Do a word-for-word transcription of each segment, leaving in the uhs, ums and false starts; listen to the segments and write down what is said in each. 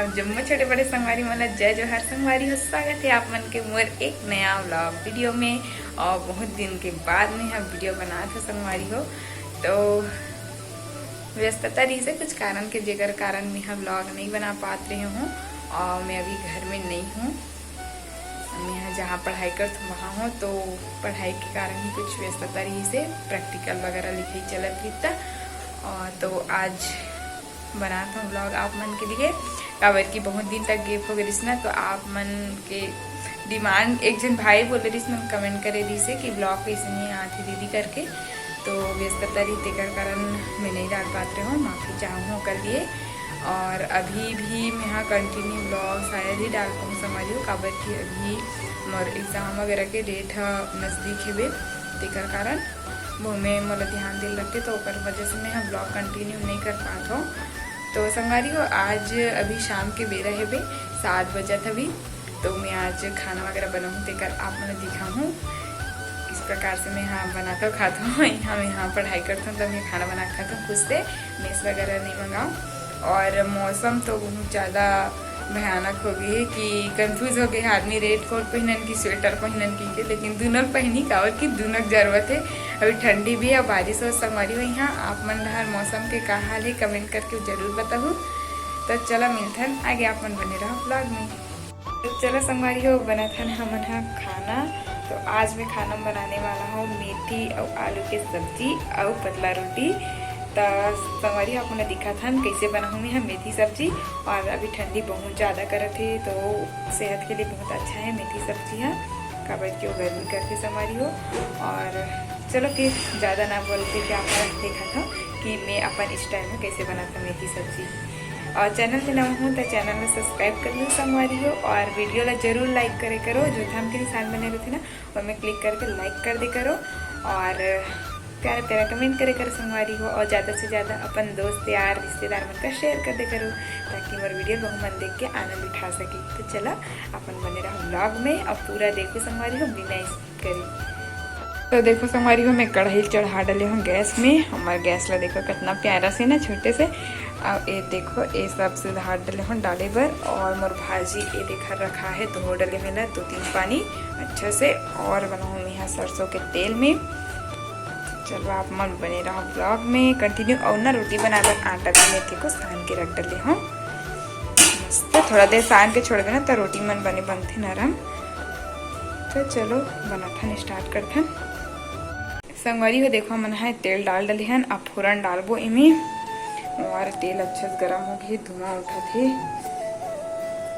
जम्मो छोटे बड़े संगवारी मन ला जय जोहार संगवारी हो, स्वागत है आप मन के मोर एक नया व्लॉग वीडियो में। और बहुत दिन के बाद में हम वीडियो बनात हो संगवारी हो, तो व्यस्तता रही से कुछ कारण के, जेकर कारण मैं ह व्लॉग नहीं बना पात रहे हूँ। और मैं अभी घर में नहीं हूँ, मैं ह जहाँ पढ़ाई करत हूँ वहाँ हूँ, तो पढ़ाई के कारण ही कुछ व्यस्तता रही से, प्रैक्टिकल वगैरह लिखाई चलत रही था। और तो आज बनात हूँ व्लॉग आप मन के लिए, काबर कि बहुत दिन तक गैप हो गए रिस ना, तो आप मन के डिमांड, एक झन भाई बोले रिस मन, कमेंट करे रिस कि व्लॉग कैसे नहीं आती दीदी करके, तो व्यस्तता रही तेकर कारण मैं नहीं डाल पात रहे हूँ, माफ़ी चाहूँ ओकर लिए। और अभी भी मैं हाँ कंटिन्यू व्लॉग शायद ही डाल पाऊँ संगवारी हो, काबर कि अभी मोर एग्जाम वगैरह के डेट ह नज़दीक हेबे, तेकर कारण वो में मोला ध्यान दिल रखते, तो ओकर वजह से मैं ह व्लॉग कंटिन्यू नहीं कर पात हूँ। तो संगवारी हो, आज अभी शाम के बेरा हेबे, सात बजत अभी, तो मैं आज खाना वगैरह बनाऊँ तेकर आप मन दिखाऊँ किस प्रकार से मैं यहाँ बनाता हूँ, खाता हूँ। यहाँ मैं यहाँ पढ़ाई करता हूँ, तब मैं खाना बना के खाता हूँ खुद से, मेस वगैरह नहीं मंगाऊँ। और मौसम तो बहुत ज़्यादा भयानक हो गई है कि कंफ्यूज हो गए आदमी, रेन कोट पहनन की स्वेटर पहनन की के, लेकिन दुनों पहनी, काबर कि दुनों जरूरत है। अभी ठंडी भी है, बारिश हो संगवारी हो। यहाँ आप मन डहर मौसम के का हाल है, कमेंट करके जरूर बताहू। तो चला मिलथन आगे, आप मन बने रहो व्लॉग में। तो चला संगवारी हो, बनाथन हमन ह खाना। तो आज मैं खाना बनाने वाला हूँ मेथी और आलू के सब्जी और पतला रोटी। तो संगवारी हो, आप मन दिखाथन कैसे बनाहूँ मैं ह मेथी सब्जी। और अभी ठंडी बहुत ज़्यादा करत है, तो सेहत के लिए बहुत अच्छा है मेथी सब्जी ह, काबर कि वो गर्मी करथे संगवारी हो। और चलो फिर ज़्यादा ना बोल के आप मन देखा था कि मैं अपन स्टाइल में कैसे बनाता मेथी सब्जी। और चैनल पे नवा हूँ तो चैनल में सब्सक्राइब कर लो संगवारी हो, और वीडियो ला जरूर लाइक करे करो, जो थंब के निशान बने रहते ना, ओमे क्लिक करके लाइक कर दे करो, और प्यारा प्यारा कमेंट करे करो संगवारी हो, और ज़्यादा से ज़्यादा अपन दोस्त यार रिश्तेदार मन का शेयर कर दे करो, ताकि मोर वीडियो लोग मन देख के आनंद उठा सके। तो चला अपन बने रहो व्लॉग में, और पूरा देखो संगवारी हो बिना स्किप करे। तो देखो संगवारी हो, मैं कढ़ाई चढ़ा डले हूँ गैस में। हमार गैस ला देखो कितना प्यारा से ना, छोटे से। अब ये देखो, ये सब सुधार डले हूँ डाले बर। और मोर भाजी ये देखा रखा है, धो डले हूँ ना दो तीन पानी अच्छा से। और बनाऊँ मैं यहाँ सरसों के तेल में। चलो आप मन बने रहो व्लॉग में कंटिन्यू। और ना रोटी बनाए बर आटा भी मेथी को सान के रख डले हूँ। मस्त थोड़ा देर सान के छोड़बे ना, तो रोटी मन बने बनथे नरम। तो चलो बनाथन, स्टार्ट करथन। संगवारी हो देखो, हमन ह तेल डाल डले हन, अब फोरन डालबो एमे। और तेल अच्छा से गरम हो गए, धुआं उठत हे।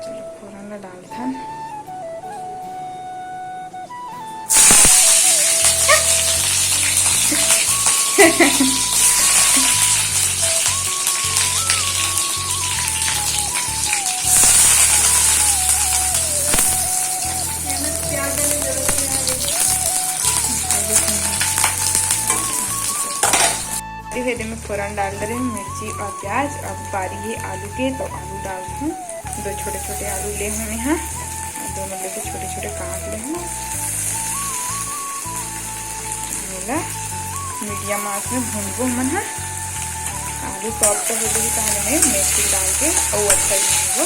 चलो फोरन ला डालथन। ये दे में फोरन डाल डरे हूँ, मिर्ची और प्याज। अब बारी है आलू के, तो आलू डाल हूँ। दो छोटे छोटे आलू ले हूँ यहाँ, और दोनों लेके छोटे छोटे काट ले हूँ। एला मीडियम आंच में भूनबो हमन ह। आलू सॉफ्ट हो जाही, तहां मैं मेथी डाल के अउ अच्छा से भूनबो।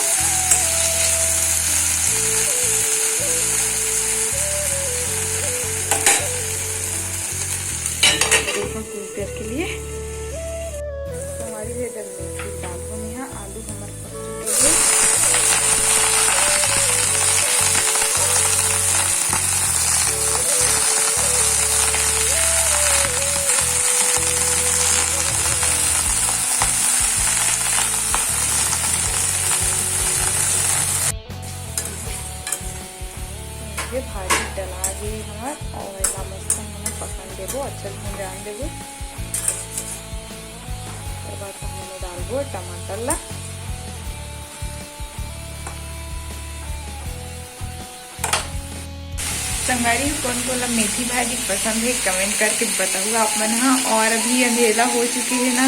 देखो कुछ देर के लिए। तो हमारी ये जब मेथी डाल दो यहाँ, आलू हमारे पक चुके हैं। ये भाजी डला गे हमर, और एला मस्त हमन पकन देबो, अच्छा से भुंजान देबो। ओकर बाद हमन डालबो टमाटर ला। संगवारी हो, कोन कोन ला मेथी भाजी पसंद है, कमेंट करके बताहू आप मन ह। और अभी अंधेला हो चुकी है ना,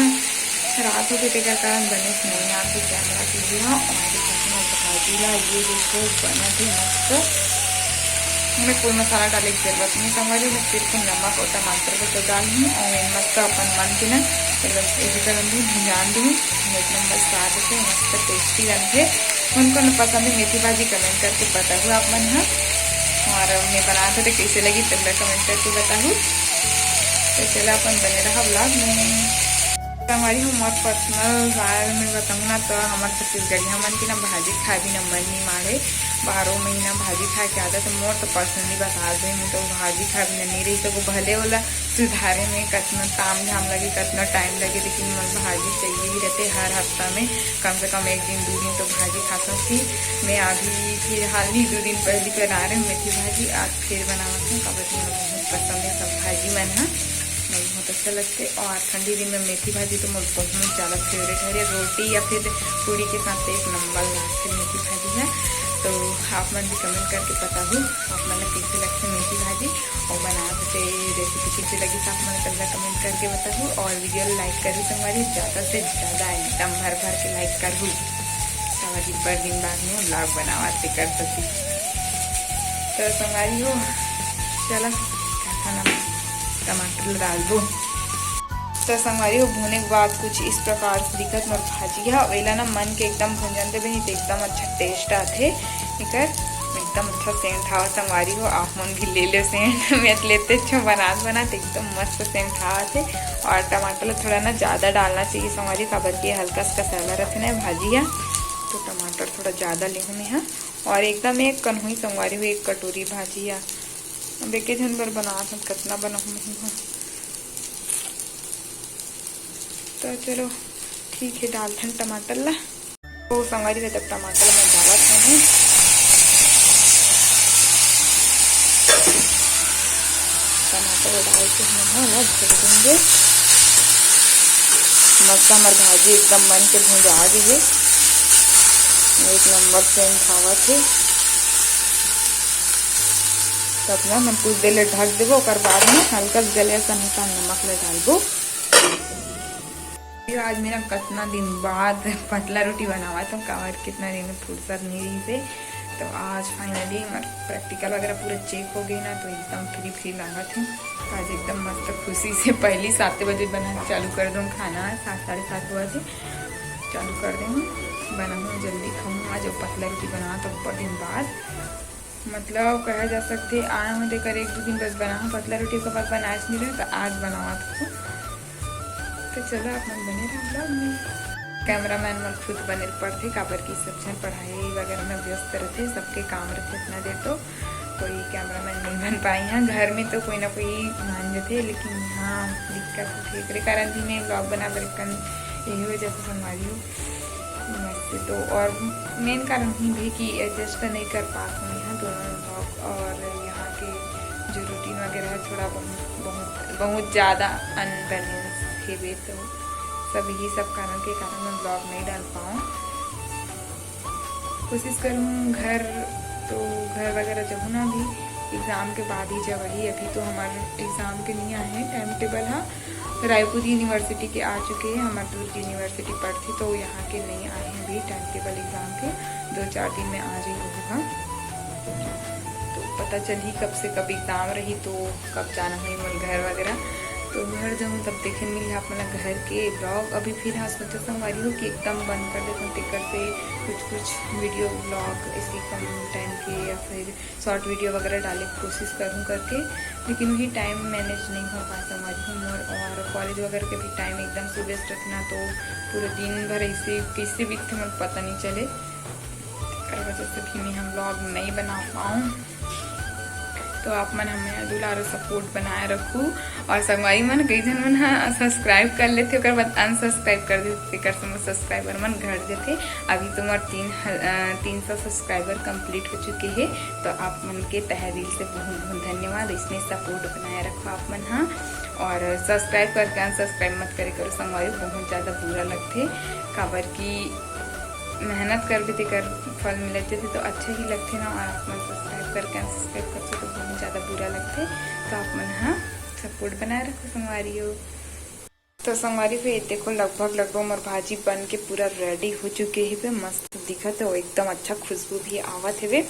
रात हो गई, तेकर कारण बने नहीं आते कैमरा के लिए। और देखो अपना भाजी ला, ये देखो बनत है मस्त। मैं कोई मसाला डाले की जरूरत नहीं, संगवारी हो, मैं सिर्फ नमक और टमाटर को तो डाल हूँ और ये मस्त अपन मन के ना, मतलब, ये भी करन दूँ, भुंजान दूँ। एक नंबर स्वाद से मस्त टेस्टी बनते। कोन कोन पसंद हे मेथी भाजी, comment करके बताहू आप मन ह। और मैं बनात हव त कैसे लगी, तेला comment करके बताहू। तो चला, अपन बने रहा vlog में। संगवारी हो, मोर personal राय में बताहूँ ना, तो हमर छत्तीसगढ़िया मन के ना भाजी खाए बिना मन नहीं माढ़े। बारह महीना भाजी खाए के आदत हे मोर, तो personally बता दे, मैं तो भाजी खाए बिना नहीं रही सकूँ। भले ओला सुधारे में कतना ताम झाम लगे, कतना time लगे, लेकिन मोर भाजी चाहिए ही रहते हर हफ्ता में। कम से कम एक दिन, दू दिन तो भाजी खाथंव। कि मैं अभी फिलहाल नहीं, दू दिन पहली बना रहे हूँ मेथी भाजी, आज फिर बनावत हूँ। काबर कि मोला बहुत पसंद है सब भाजी मन ह, मोला बहुत अच्छा लगते। और ठंडी दिन में मेथी भाजी तो मोर बहुत ज़्यादा favourite है। रोटी या फिर पूरी के साथ एक नंबर लागथे मेथी भाजी है। तो आप मन भी comment करके बताहू, आप मन ला कैसे लगथे मेथी भाजी। और बनावत के recipe कैसे लगी, सब मन ला comment करके बताहू। और video ला like करहू संगवारी, ज़्यादा से ज़्यादा एकदम भर भर के like करहू। सावजी बड़ दिन बाद में vlog बनावत हे कर सकती। तो संगवारी हो, चला खाना टमाटर ला डालबो। तो संगवारी हो, भुने के बाद कुछ इस प्रकार से दिखत मोर भाजी ह। एला ना मन के एकदम भुंजन देबे, नहीं तो एकदम अच्छा taste आथे एकर। एकदम अच्छा scent आवा संगवारी हो, आप मन भी ले ले scent। मैं तो लेते अच्छा बनात बनात एकदम मस्त scent आथे। और टमाटर ला थोड़ा ना ज़्यादा डालना चाहिए संगवारी, काबर कि हल्का सा कसैला रहथे ना भाजी ह, तो टमाटर थोड़ा ज़्यादा लेहूँ मैं ह। और एकदम एक कनहुई संगवारी हो, एक कटोरी भाजी ह। अब एके झन बर बनात हन, कतना बनाहूँ मैं ह। तो चलो ठीक है, डालथन टमाटर ला। तो संगवारी हो, तब टमाटर मैं डालत हूँ। टमाटर डाल के हम ना ढक देंगे। मस्त हमर भाजी एकदम मन के भुंजा गे हे, एक नंबर scent आवत हे। तब ना हम कुछ देर ले ढक देबो, ओकर बाद में हल्का गले असन होता नमक ले डालबो। आज मेरा कितना दिन बाद पतला रोटी बनावत हूँ, काबर कितना दिन में फुर्सत नहीं रही से। तो आज finally मैं practical वगैरह पूरा check हो गई ना, तो एकदम free free लागत है। आज एकदम मस्त खुशी से पहली सात बजे बना चालू कर दूँ खाना, सात, साढ़े सात बजे चालू कर दूँ, बनाऊँ जल्दी खाऊँ। आज वो पतला रोटी बना तो बहुत दिन बाद, मतलब कहा जा सकते आए हूँ, तेकर एक दो दिन बस बना हूँ पतला रोटी, के बाद बनाए नहीं रहे, तो आज बनावत हूँ। तो चलो, आप मन बने रहो vlog में। Cameraman मन खुद बने पड़थे, काबर कि सब झन पढ़ाई वगैरह में व्यस्त रहथे, सबके काम रहथे इतना देर, तो कोई cameraman नहीं बन पाई। यहाँ घर में तो कोई ना कोई मान जथे, लेकिन यहाँ दिक्कत होथे, एकरे कारण भी मैं vlog बना बर कन यही वजह से संगवारी हूँ। मस्त। तो और main कारण ही भी कि adjust नहीं कर पात हूँ यहाँ दोनों vlog और यहाँ के जो routine वगैरह है, थोड़ा बहुत, बहुत, बहुत ज़्यादा unbalance हेबे, तो सब यही सब कारण के कारण मैं vlog नहीं डाल पाऊँ। कोशिश करूँ घर, तो घर वगैरह जब ना भी exam के बाद ही जब ही, अभी तो हमारे exam के नहीं आए हैं time table। हाँ, रायपुर university के आ चुके हैं, हमारे दुर्ग university पड़थे, तो यहाँ के नहीं आए हैं अभी time table exam के, दो चार दिन में आ जाएंगे होगा। तो पता चलही कब से कब exam रही, तो कब जाना होही मोर घर वगैरह। तो घर जाऊँ तब देखे मिली आप मन ला घर के vlog। अभी फिर हाँ सोचा संगवारी हो कि एकदम बंद कर देता हूँ, तेकर से कुछ कुछ video vlog ऐसे कम time के या फिर short video वगैरह डाले के कोशिश करूँ करके, लेकिन वही time manage नहीं हो पाए संगवारी हो मोर, और college वगैरह के भी time एकदम सुबह से रखना, तो पूरा दिन भर ऐसे कैसे बीतथे मोर पता नहीं चले। एकर वजह से भी मैं हम vlog नहीं बना पाऊँ। तो आप मन हमें दुलार support बनाए रखू। और संगवारी मन, कई झन मन ह subscribe कर लेथे, ओकर बाद unsubscribe कर देथे, तेकर से मोर subscriber मन घट जथे। अभी तो मोर तीन ह-, अ, तीन सौ subscriber complete हो चुके हे। तो आप मन के तहे दिल से बहुत बहुत धन्यवाद, इसने support बनाए रखो आप मन ह। और subscribe करके unsubscribe मत करे करो संगवारी, बहुत ज़्यादा बुरा लगथे, काबर कि मेहनत करबे तेकर फल मिलत जथे, तो अच्छा ही लगथे ना। और आप मन subscribe करके unsubscribe करथे, तो बहुत ज़्यादा बुरा लगथे। तो आप मन ह support बनाए रखो संगवारी हो। तो संगवारी हो, ये देखो, लगभग, लगभग मोर भाजी बन के पूरा ready हो चुके हेबे, मस्त दिखत हे, एकदम अच्छा खुशबू भी आवत हेबे।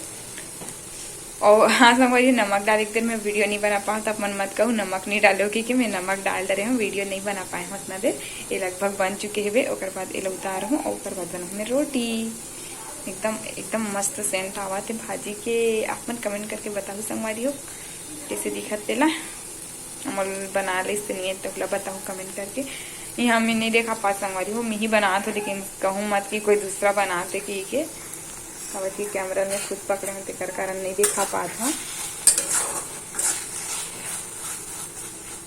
और हाँ संगवारी, नमक डाले के दिन मैं video नहीं बना पाऊँ, तो आप मन मत कहू नमक नहीं डालो, क्योंकि मैं नमक डाल डरे हूँ, video नहीं बना पाए हूँ उतना देर। ये लगभग बन चुके हेबे, ओकर बाद एला उतार हूँ और ओकर बाद बनाऊँ मैं रोटी। एकदम, एकदम मस्त scent आवत हे भाजी के। आप मन comment करके बताहू संगवारी हो, कैसे दिखत तेला। हमन बना लेस त नहीं, तो ओला बताहू comment करके। यहाँ मैं नहीं देखा पात संगवारी हो, मैं ही बनात हो, लेकिन कहूँ मत कि कोई दूसरा बनाते कि के। काबर कि camera में खुद पकड़े हूँ, तेकर कारण नहीं देखा पात हूँ।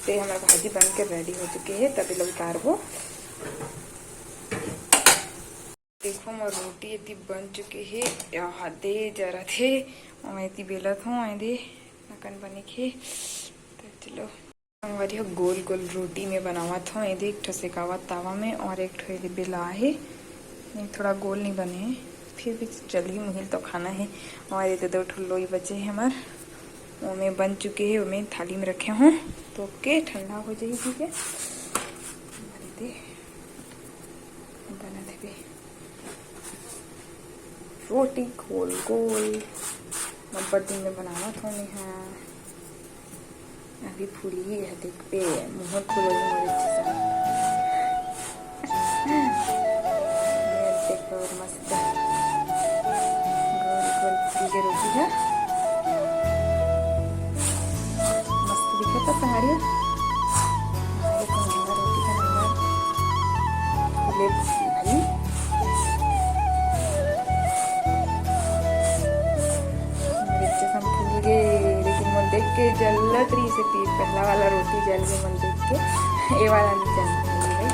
ते हमर भाजी बन के ready हो चुके हे, तभी लोग उतारबो। देखो, मोर रोटी एती बन चुके हे, या दे जरत हे, मैं एती बेलत हूँ, ए दे नकन बने के। तो चलो, संगवारी हो, गोल गोल रोटी में बनावत हूँ, ए दे एक ठो सेकावत तावा में और एक ठो ए दे बेला हे, नहीं, थोड़ा गोल नहीं बने हे, फिर भी चलही, मुहिल तो खाना हे। और ये दे दो ठो लोई बचे हे हमर, ओमे बन चुके हे, ओमे थाली में रखे हूँ, तो के ठंडा हो जाही, ठीक है। दे बनत हे बे। रोटी गोल गोल, अब्बड़ दिन में बनावत हूँ मैं हा। अभी फूलही है, देखते मुँह फूलो मोर इच्छा से। ये देखो, और मस्त गोल गोल फूल के रोटी है, मस्त दिखत है संगवारी हो। अरे तो नंबर रोटी का नंबर। ले भाई। मेरे चसम फूल गे, लेकिन मोर देख के जलत रही से पीठ, पहला वाला रोटी जल के मोर देख के, ये वाला नहीं जलना चाहिए भाई।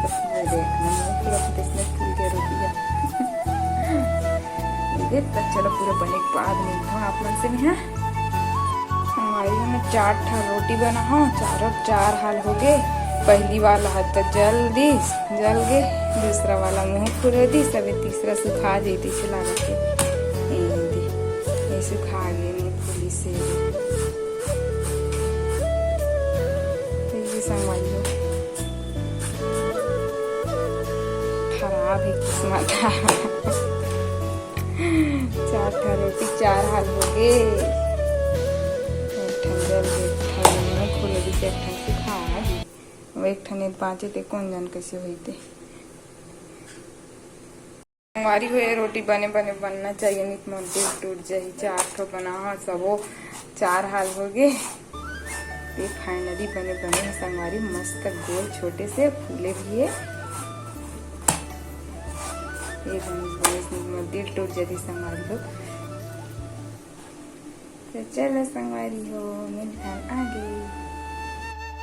तो पूरा देख, मैं पूरा कितने फूल के रोटी है। ये देख, तो चलो पूरा बने के बाद मिलता हूँ आप मन से मैं, हाँ। संगवारी हो, मैं चार ठा रोटी बना हूँ, चारों चार हाल हो गए। पहली वाला हा तो जल दिस, जल गए, दूसरा वाला मुँह फुरे दिस, अबे तीसरा सुखा जाई तइसे लागत हे। ए दे, ये सुखा गए, नहीं फूली से। तो ये संगवारी हो, खराब है किस्मत। चार ठा रोटी चार हाल हो गए। एक ठन जल के, एक ठन मुँह फुले दिस, एक ठन सुखा गे। अब एक ठन बाँचे ते कोन जान कैसे होई ते। संगवारी हो, ये रोटी बने बने बनना चाहिए, नहीं तो मोर दिल टूट जाही। चार ठो बना हो, सबो चार हाल हो गए। ये finally बने बने हे संगवारी, मस्त गोल छोटे से फूले भी है। ये बनिस, बनिस, नहीं तो मोर दिल टूट जाही संगवारी हो। तो चलो संगवारी हो, मिलथन आगे।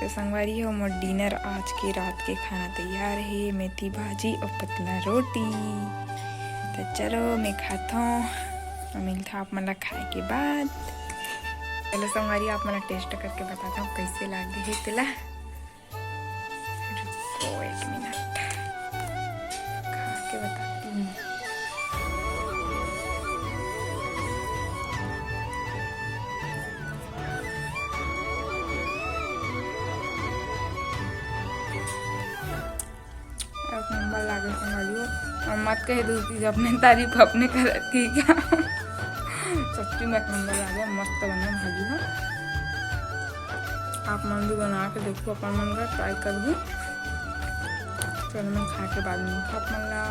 तो संगवारी हो, मोर dinner आज के रात के खाना तैयार हे, मेथी भाजी और पतला रोटी। तो चलो मैं खाथों और मिलथों आप मन ला खाए के बाद। चलो संगवारी, आप मन ला taste करके बताथों कैसे लागे हे तेला। रुको एक मिनट, खा के बताती हूँ। एक नंबर लागे संगवारी हो। और मत कह दो कि अपने तारीफ अपने करत की क्या। सच्ची में एक नंबर लागे, मस्त बने भाजी हो। आप मन भी बना के देखो, अपन मन का try करहू। चलो मैं खा के बाद में आप मन ला।